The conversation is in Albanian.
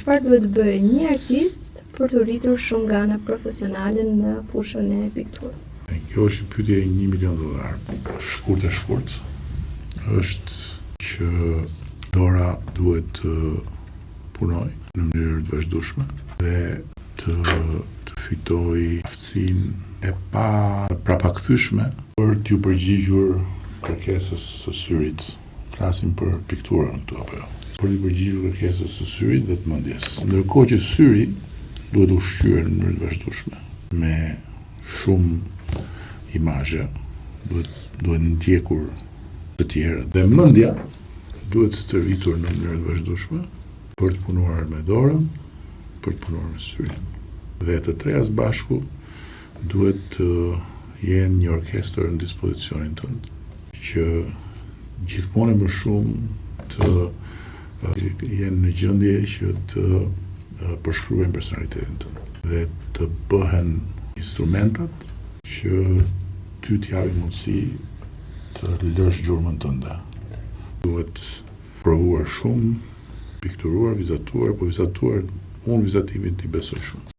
Çfarë duhet të bëjë një artist për t'u rritur shumë nga ana profesionale në fushën e pikturës? Kjo është një pyetje e 1 milion dollar. Shkurt e shkurt është që dora duhet të punojë në mënyrë të vazhdueshme dhe të të fitojë aftësinë e pa prapakthyeshme për t'iu përgjigjur kërkesës së syrit. Flasim për pikturën këtu apo jo? Për t'iu përgjigjur kërkesës së syrit dhe të mendjes. Ndërkohë që syri duhet ushqyer në mënyrë të vazhdueshme me shumë imazhe, duhet duhet ndjekur të tjerët dhe mendja duhet stërvitur në mënyrë të vazhdueshme për të punuar me dorën, për të punuar me syrin. Dhe të treja së bashku duhet të jenë një orkestër në dispozicionin tënd, që gjithmonë e më shumë të jenë në gjendje që të përshkruajnë personalitetin tënd dhe të bëhen instrumentat që ty të japin mundësi të lësh gjurmën tënde. Duhet provuar shumë, pikturuar, vizatuar, po vizatuar, unë vizatimit i besoj shumë.